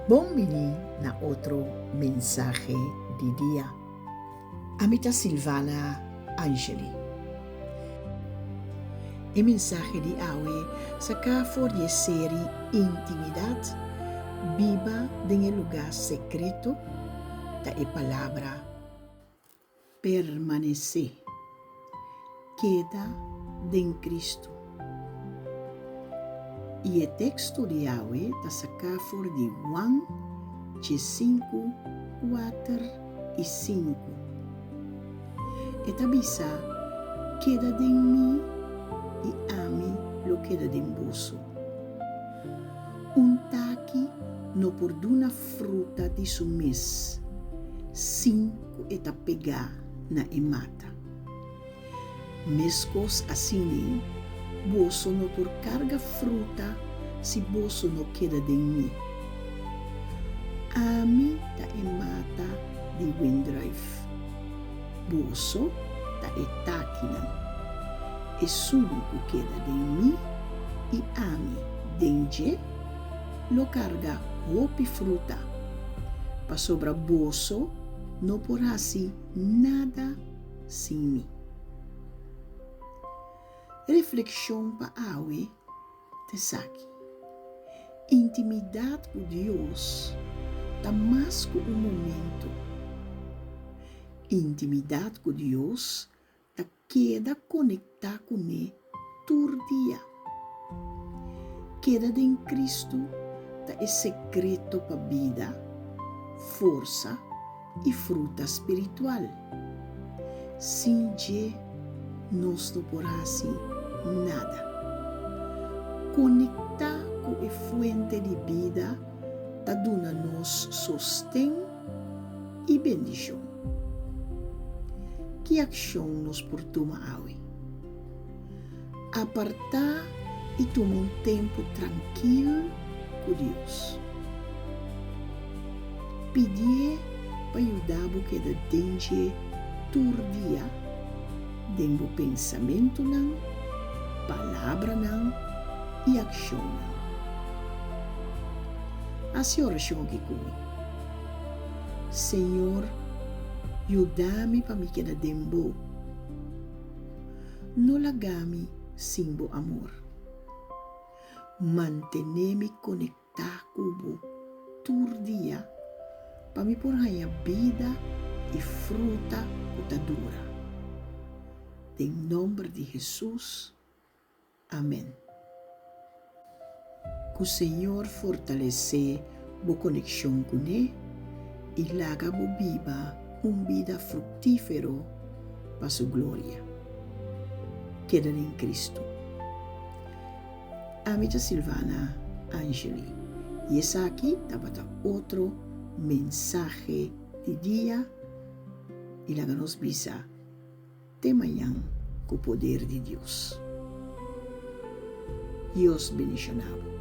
Bon bini na otro mensahe di dia. Ami ta Silvana Angeli. E mensahe di awe saká for di e seri Intimidat, Biba den e lugá sekreto ta e palabra Permanesé. Keda den Kristu. I e teksto di awe ta saká for di Juan diesinku, kuater i sinku. E ta bisa, Keda den mi i ami lo keda den boso. Un taki no por duna fruta di su mes sin ku e ta pegá na e mata. Meskos asina, boso no por karga fruta si boso no keda den mi. Ami ta e mata di wendruif, boso ta e takinan. Esun ku keda den mi i ami den dje, lo karga hopi fruta, pasobra boso no por hasi nada sin mi. Reflekshon pa awe ta esaki, Intimidat ku Dios ta mas ku un momento. Intimidat ku Dios ta keda konektá kuné tur dia. Keda den Kristu ta e sekreto pa bida, forsa i fruta spiritual. Sin dje nos no por hasi nada. Konektá ku e fuente di bida ta duna nos sosten i bendishon. Ki akshon nos por tuma awe? Apartá i tuma un tempu trankil ku Dios. Pidié pa yuda bo keda den dje tur dia, den bo pensamentunan, palabranan i akshonnan. Hasi orashon aki ku mi. Señor, yuda mi pa mi keda den bo. No laga mi sin bo amor. Mantené mi konektá ku bo tur dia pa mi por haña bida i fruta ku ta dura. Den nòmber di Hesus. Amen. Ku Señor fortalesé bo konekshon kuné i laga bo biba un bida fruktífero pa Su gloria. Keda den Kristu. Ami ta Silvana Angeli i esaki tabata otro mensahe di dia i laga nos bisa. Te mañan ku poder di Dios. Dios bendiciona bo.